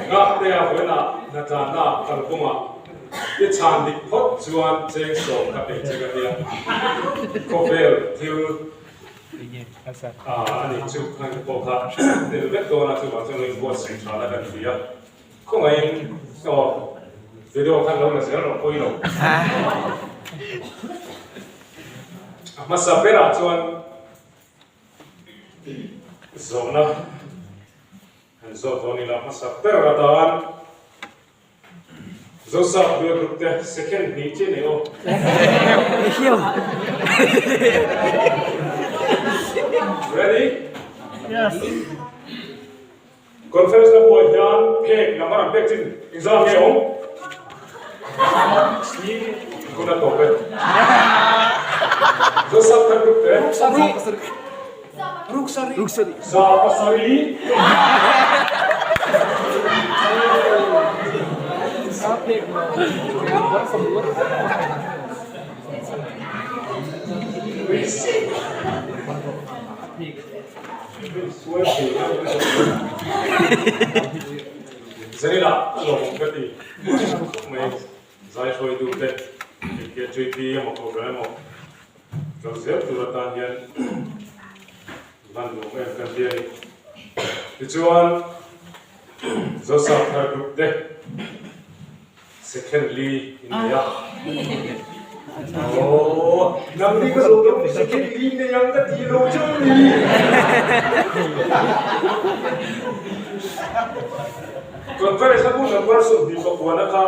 Ngaktea vawiinah hnatlanna kalkawngah i chhan dik phawt chuan cheng sawm ka pe che ka tia. Khawvel thil a nih chu khan ka pawh kha tel vek dawn a, chuvang chuan lo inbuatsaih tha la kan ti a. Khawngaihin aw video khan lo la zel rawh pawi lo. A hmasa berah chuan zawhna han zawt dawn ila hmasa ber atan Zosap Duai Group te second hnih chiah nei aw. Ready? Yes. Conference na buai hian phek number an pek chin engzah nge awm? Hun a tawp e. Joseph khan group te. Ruksari. Za pasarih. Zanila a lawmawm ka ti khawp mai, zai hruai duh te KJP emaw Kohhran emaw kal zel tur atan hian van nuam em kan ti a ni. Tichuan Joseph Thar Group te Second li in nei a. Aww, nang ni ka zawh deuh second li nei ang ka ti lo chauh ni. Conference a bu number 29 kha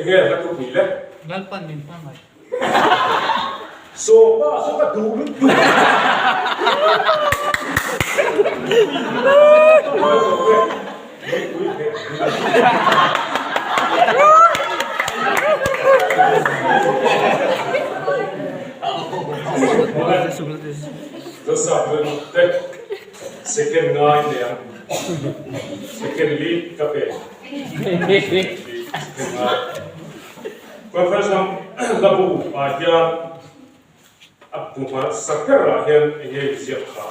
enge hla thupui le? Lalpan min hmangaih. Sawpa saw ka duh lutuk. Second ngai nei ang. Second lead ka pe. Second ngai. Conference lam la bu ah hian a bu hmasa ber ah hian eng nge inziak kha?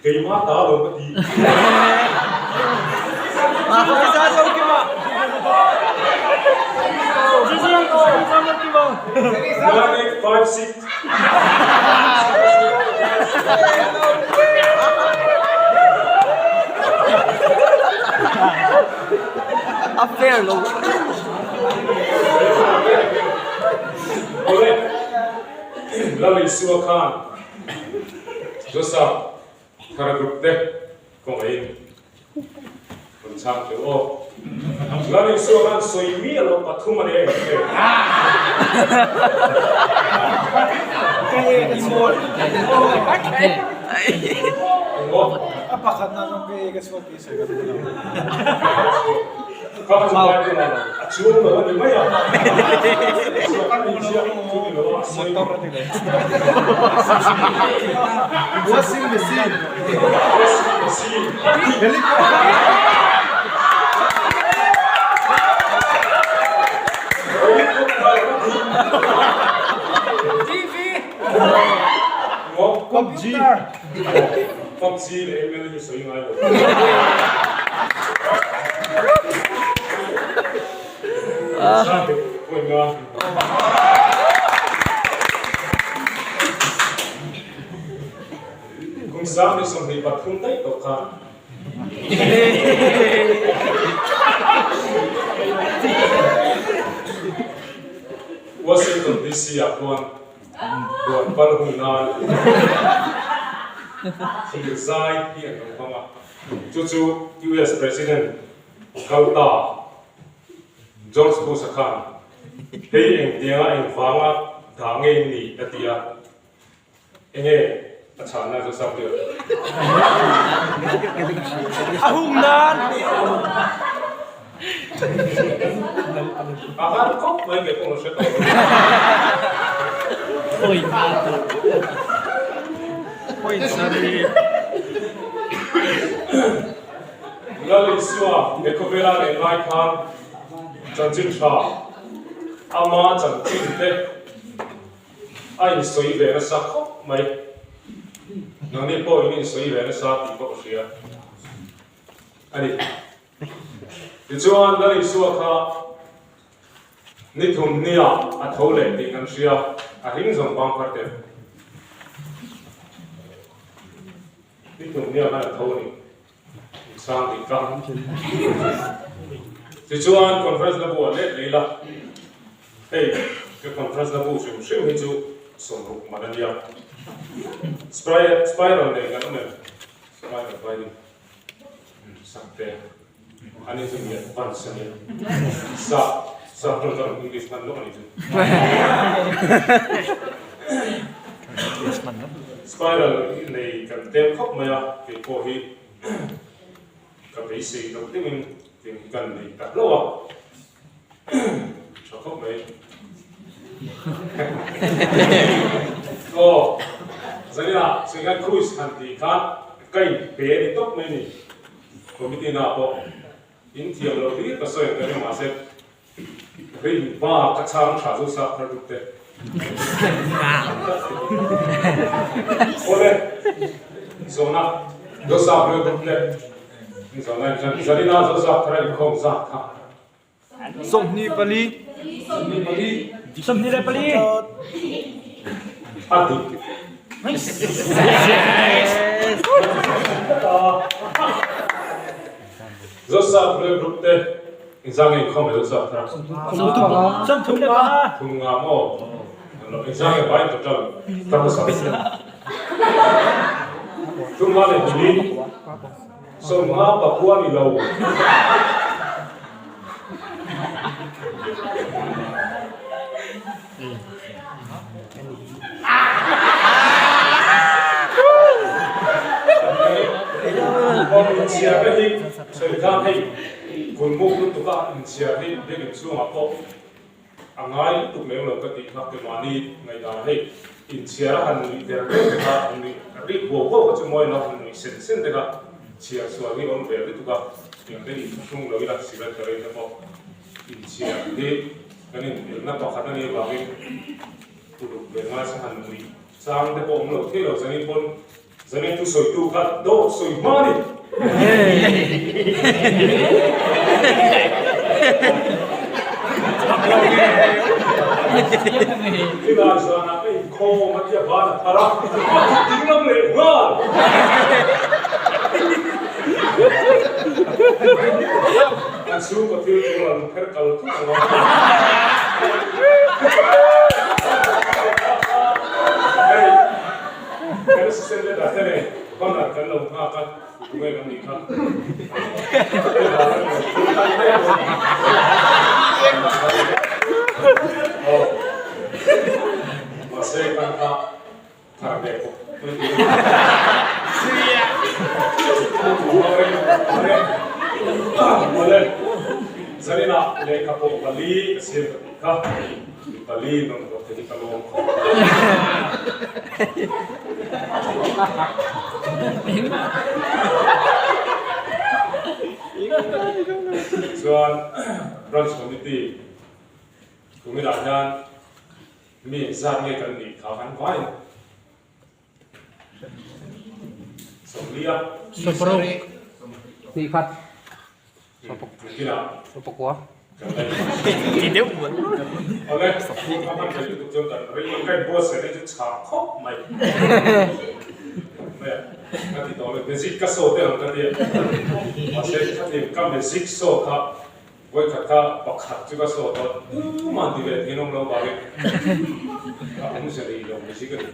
Keimah ta lo ka ti. 9856. A fair lo. Awle, Lal Isua khan Joseph thar group te kawngaihin rawn chhang teuh aw. Lal Isua khan sawi miah loh pathum a nei a engthei. Engmaw? A pakhatna zawng ka e ka chhuak tih sawi ka duh lo. Kha chu Bible ah a chuang lo a ni mai a. Inziak chu ni lo a, a sawi. Motor a ni lo. Washing machine. Washing machine. Helicopter. TV. PUBG. PUBG leh ML hi sawi ngai lo. Kum 23 daih tawh kha. Washington DC ah khuan Huan pal hun nan thil zai hi an lo hmang a, chu chu US President kalta George Bush-a khan hei engtianga engvanga dah ngei ni a ti a, enge a chhanna chu South York. A hung nan! A har khawp mai nge pawh hre tawh lo. Lal Isua he khawvela leh ngai khan chanchin tha ama chanchin te a insawi ve nasa khawp mai. Nangni pawh in insawi ve nasa tih pawh ka hria a ni. Tichuan Lal Isua kha ni thum nia a tho leh tih kan hria, a hring zawng bang phar teh. Ni thum nia khan a tho a ni. Insang tih ka. Tichuan conference la bu ah let leh ila, hei ka conference la bu hrim hrim hi chu 60 man a nia. Spiral nei kan awm em? Spiral binding sak te ani chu mi advance a nia. Sa sa hmang ka rawn English hman lawk a ni chu. Spiral nei kan tel khawp mai a, kei pawh hi ka beisei loh deuhin tiang hi kan nei ta hlauh a, tha khawp mai. Aw, zaninah Singhan Cruise han tih khan ka inpe a ni tawp mai ni, committee na pawh inthiam loh hlir ka sawi ang ka ring mahse Rin pa ka chhang tha chu sap thar tuk te. Awle zawhna Joseph ril bawk le zawhna in hran Zarina Joseph thar a inkhawm zat kha. 24. 24. A dik. Joseph ril group te Inzang nge inkhawm e Joseph thar? 35. Thum nga maw? Inzang nge vai total thar hmasa? Thum nga leh hnih 50 pakua ni lo. Inchhiar te hi sawi khan hei kulmuk lutuk a inchhiar hi biakinn chhungah pawh a ngai lutuk lem lo ka tih kha keimahni ngaihdan hei inchhiar a han nuih der der te kha han nuih rik huau huau kha chu mawi lo han nuih sen sen te kha chhiar sual hi awm ve lutuk a tiang te inthlahrung lo ila secretary te pawh Inchhiar hi kan inelna pakhat a nih avangin uluk ve ngai sa han nuih chang te pawh awm lo thei lo zanin pawn zanin thu sawitu kha dawt sawi hma a ni. Khilai zanah ka inkhawm a tia ban a thar a, a kut dinglam leh nghal. An chhungkaw thil tur an pher kal thut ang a. Hei, kan assistant leader te nen banner kan lo nghak a, tunge kan nih kha? Mahse kan kha Thar ve bawk Awle Zaninah lehkha pawh pali ka siam ka tih kha mi pali nawn rawh te hi ka lawm khawp Chuan Branch Committee kuminah hian Mi engzat nge kan nih kha kan vain 40 a. Sawparuk. Hnih khat. Nakinah. Sawpakua. Kan la Ti deuh bual. Awle, ka hman thei lutuk chuan kan ring ang ka inbuatsaih na chu chhah khawp mai. Mai a, ka ti tawh lo, magic ka saw tel ang ka ti a. Mahse khatin ka magic saw kha Vawikhat kha pakhat chu ka saw tawh tuman ti ve thin awm lo vangin a awmze rih lo ni si ka ti.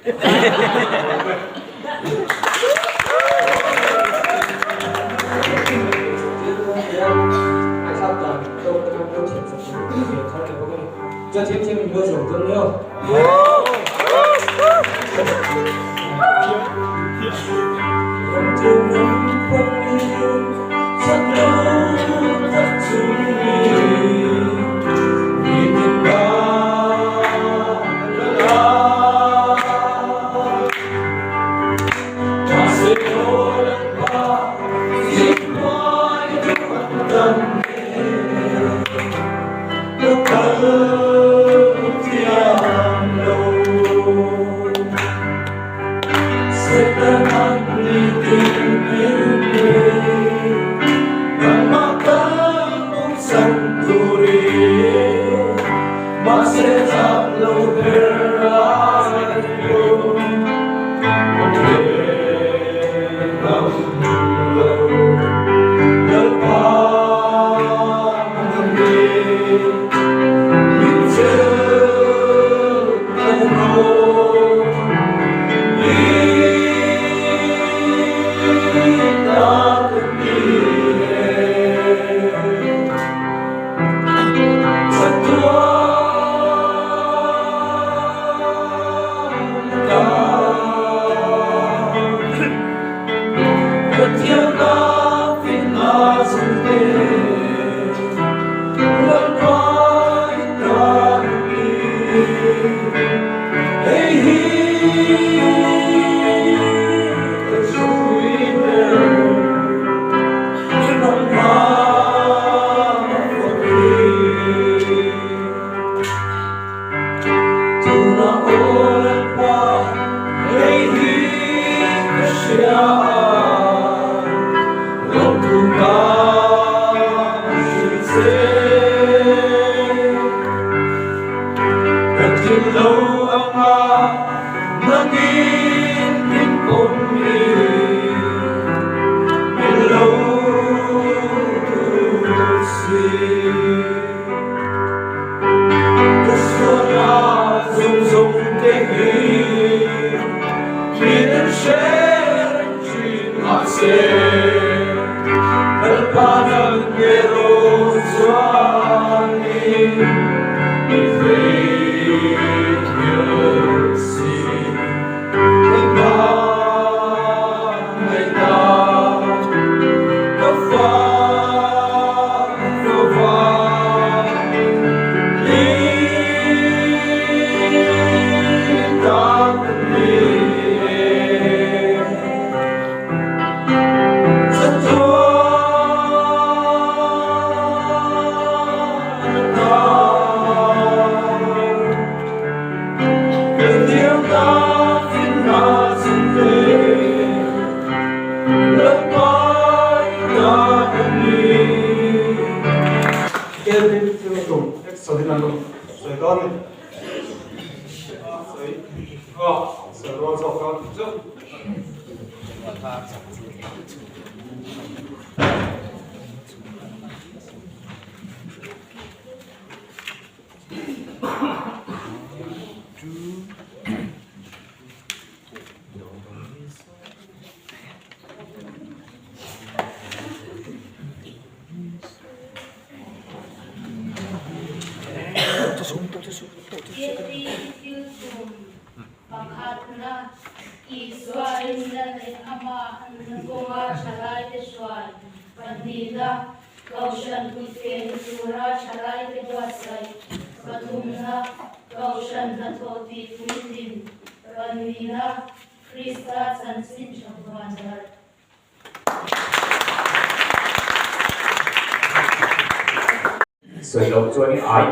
Sawi loh chuan i ai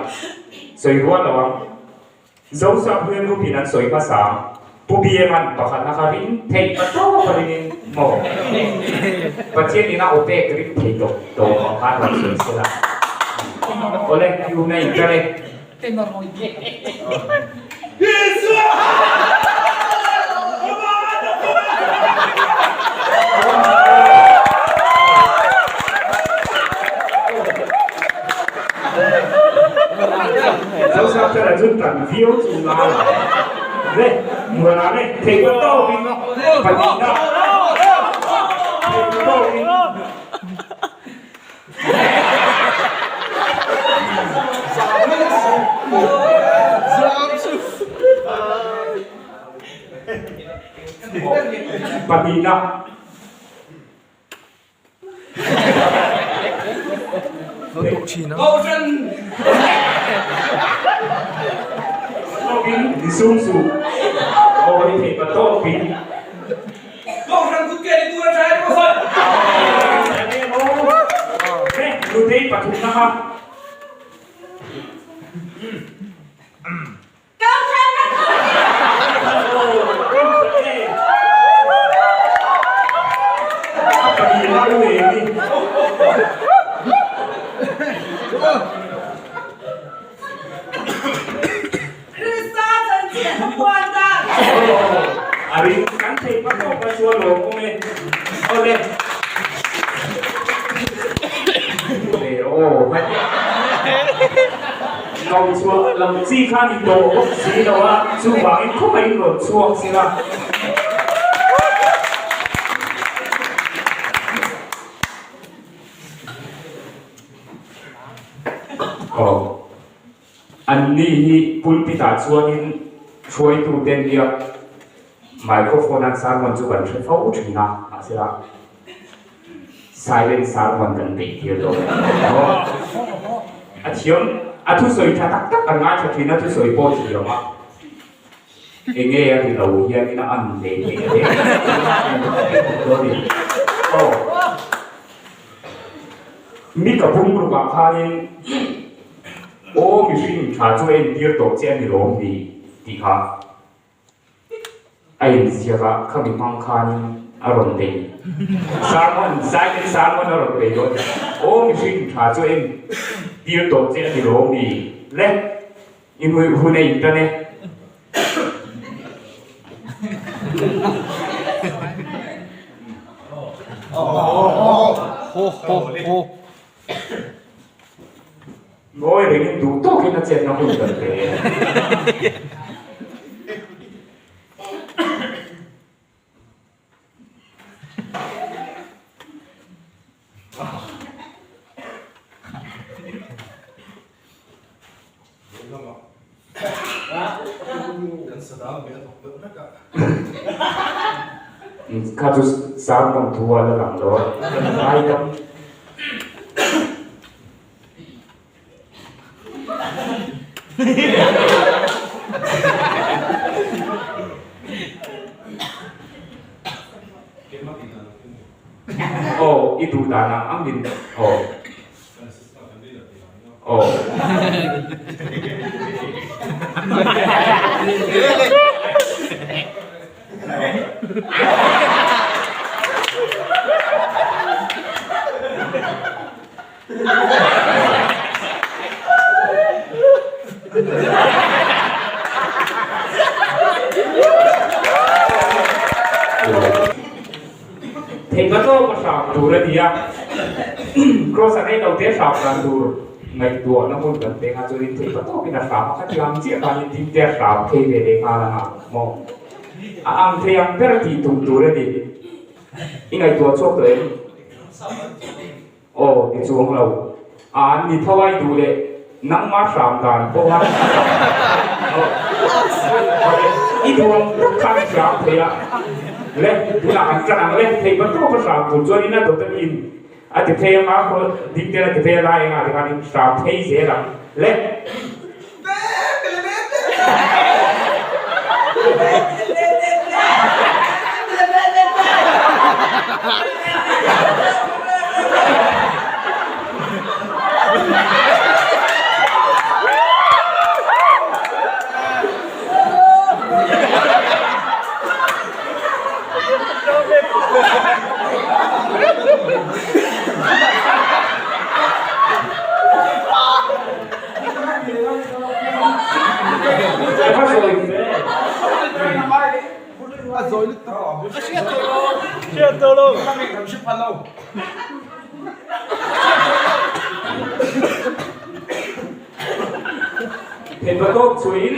sawi rual lo ang. Zosa hmel rupin an sawi hmasa ang. Pu BM-a'n pakhatna kha ring theih pa tawp a ringin maw? Pathian ina aw pek ring thei tawh tawp ang khan rawn sawi se la. Awle, i hun a inṭan e. Zosapthara chu tan viau chu ngai le muana le thei ka tawkin pahnihna thei ka tawkin Pahnihna. Tawkin insum suh. Aw hi theih pa tawkin. Nutei pathumna kha. Krista chanchin a puan dan. A ring kan thei hma tawk a chuan lawm awm e. Awle. Aw. Ko chhuah lo chi kha ni tawh bawk si lo a, chuvangin khawmaiin rawn chhuak si la. Aw, anni hi pulpit ah chuanin hruaitute nia microphone an sermon chu kan hre fo thin a, mahsela Silent sermon kan peih tir dawn a ni maw? A thiam, a thusawi tha tak tak kan ngaithla thin a, thusawi pawh thiam a, enge a ri lo hianin a an hle thei a ni. Dawn ni. Aw. Mi ka bum rukah khanin aw mihring tha chu a entir tawh che a ni lawm ni tih kha. A inziak a, khami hmang khanin a rawn bei. Sermon, Zaiin sermon a rawn bei dawn. Aw mihring tha chu en tir tawh che a ni lo mi le, i hmuih hun a intan e. Ngawi rengin duh tawkin a chetna hun kan pe. Kha chu sermon thu a la lang lo a, ngaidam. Aw i duh dan ang ang in aw aw. Theihna tawk a hram tur a ni a, Kross a rei lo te hram dan tur ngaihtuahna hmun kan peng a, chuanin theihna tawkin a hram a, khatiang ang chiah khanin ding te a hram phei ve leh nghal ang a maw? A ang thei ang ber tih tum tur a ni. I ngaihtuah chhuak tawh em? Aw ti chuang lo. A an ni tho a i duh leh nangmah hram dan pawh a i duh ang tak khan i hram thei a le tunah kan tlan ang le thei pa tawp a hram tur chuan in a dawt a in a ti phei anga ding ten a ti phei a lai engah te khan in hram phei zel ang le. Theihpatawk chuin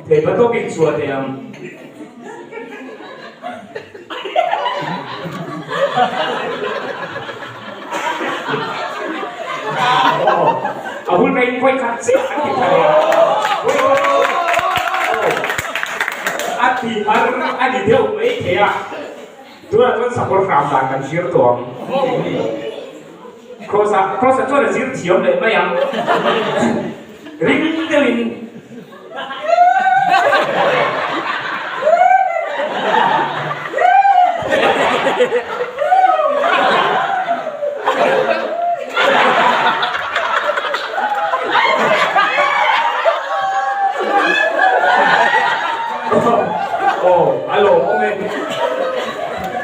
theihpatawkin chhuah thei ang. A hun rei vawi khat chiah a ti thar a. A ti har a ni deuh mai thei a. Tunah chuan sakawr hram dan kan zir tawh ang. Kross-a Kross-a chuan a zir thiam leh mai ang. Ring deuhin. Aw, a lawmawm e.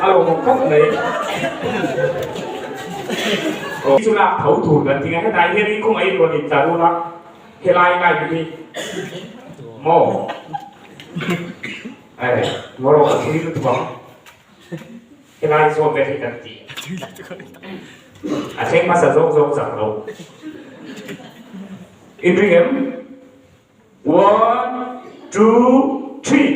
A lawmawm khawp mai. Chu lak tho tur kan ti a, hetlai hian kawng a inrawn intlar ula. Helai ngai te hi maw eh ngaw a thui lutuk ang helai zawn vel hi kan ti a thleng hmasa zawk zawk chak lo in ring em one two three.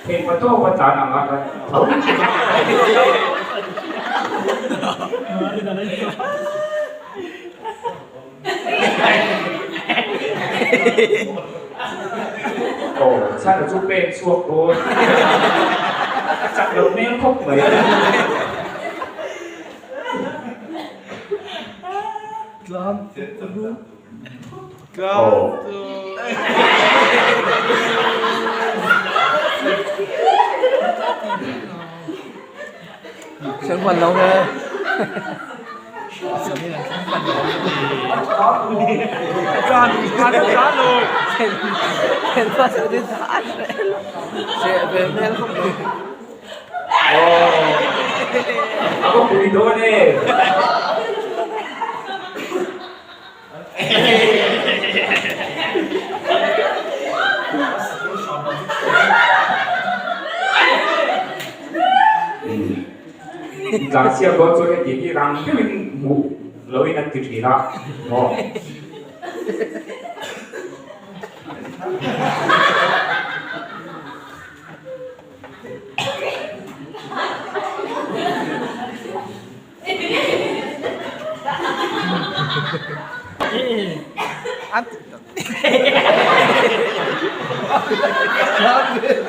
Theihpa tawp a tlan ang a kan tho Aw, chhan a chu pek chhuak dawn. A chak loh hmel khawp mai. A va pui dawn e. Tlangchhia dawn chuan heti hi rang deuhin hmuh loin an ti thin a maw.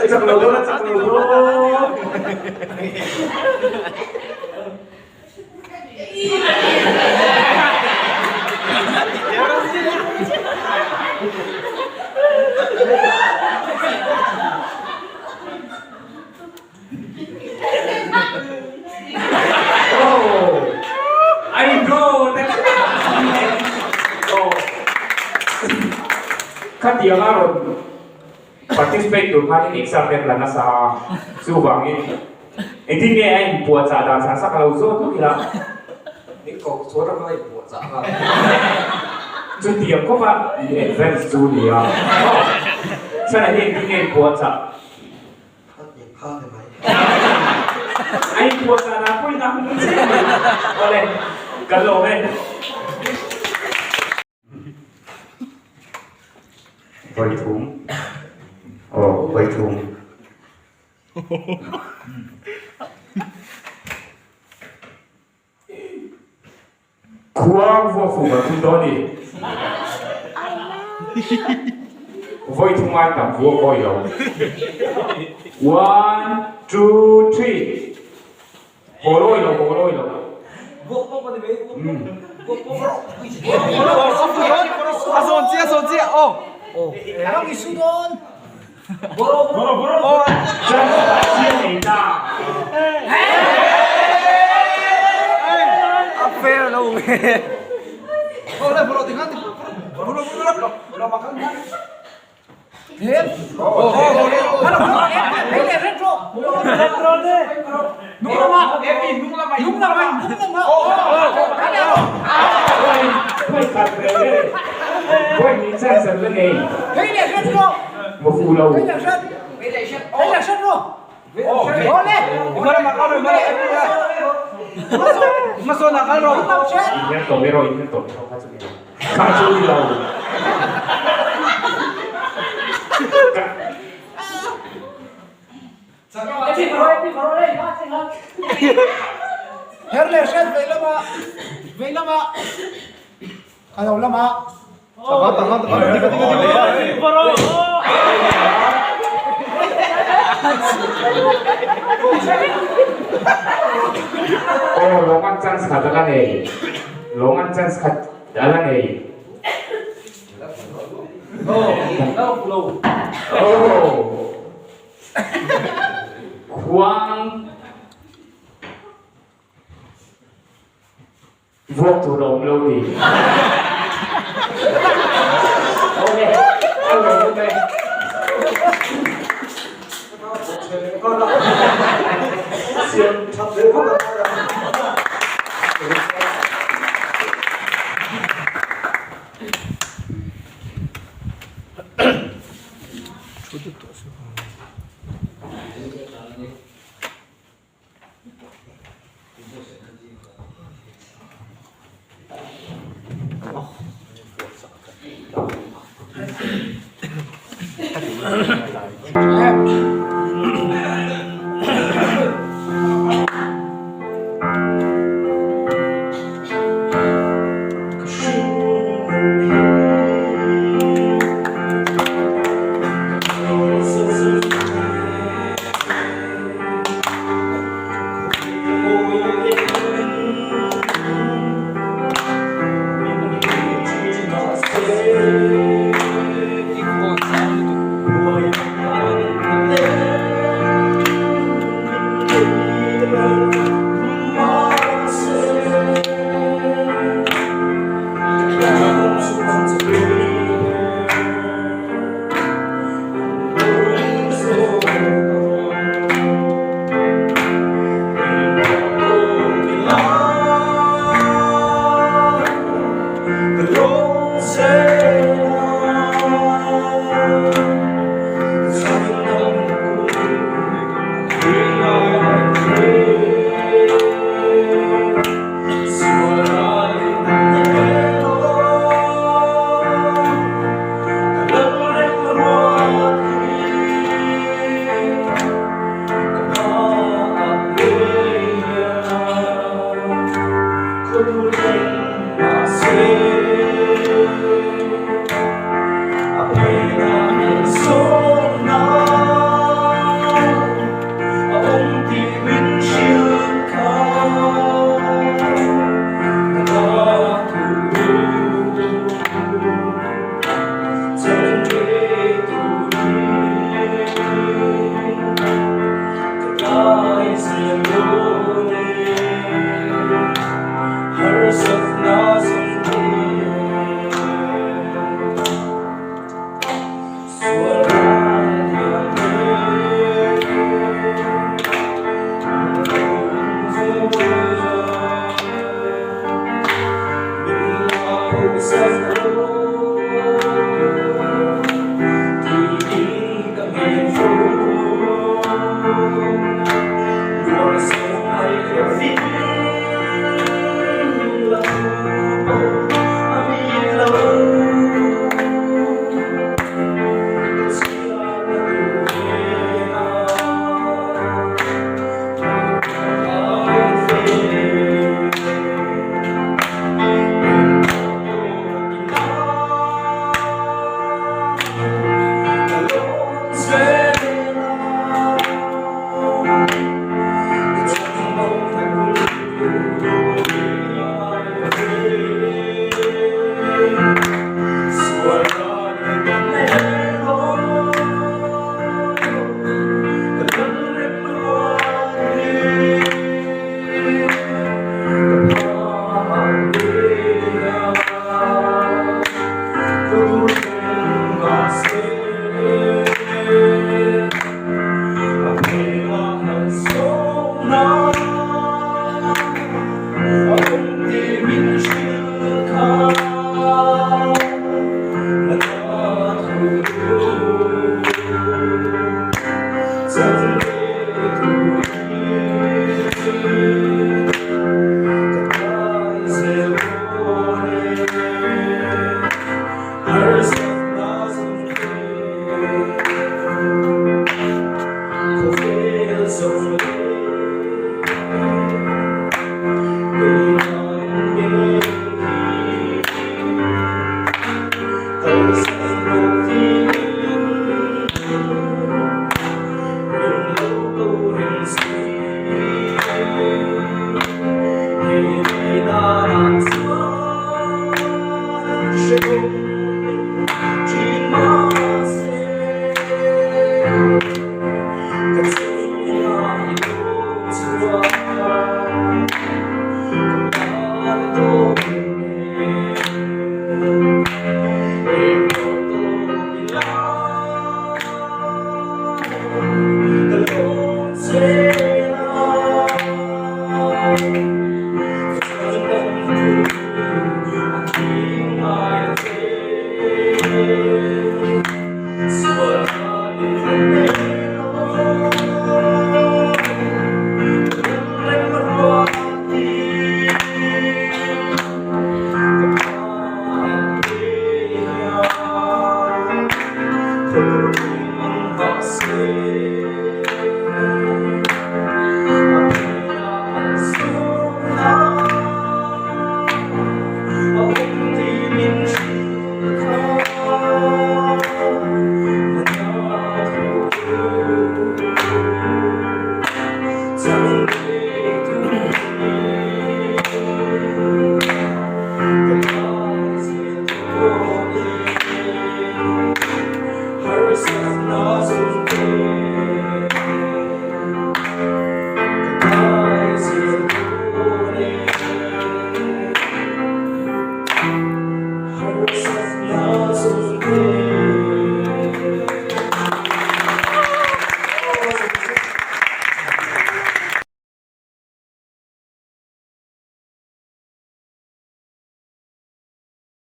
Chak lo dawn a chak lo dawn. Khatianga rawn participate tur khanin exam te an la nasa a, chuvangin engtin nge a inpuahchah dan san sak a lo zawt lawk ila. Min koh chuan a hma inpuahchah nghal. Chutiang khawpa in advance chu nia. Chhan ah hian engtin nge inpuahchah? A inpuahchah dan pawhin a hmu chiah mai. Awle, kan lawm e. Vawi thum. Aw, vawi thum. Khuang vuak fuh kan thum dawn ni. Vawi thum ai tam vuak awi lo. One, two, three. Haw lawi lo, haw lawi lo. A zawn chiah, a zawn chiah, aw. A fair lo nge. Her leh hriat vei lama vei lama a lo lama Aw Longan chance khat a la nei Longan chance khat a la nei. Khuang vuak tur a awm lo ni. Ok, a lo awm e. Siam that ve vak a ngai a.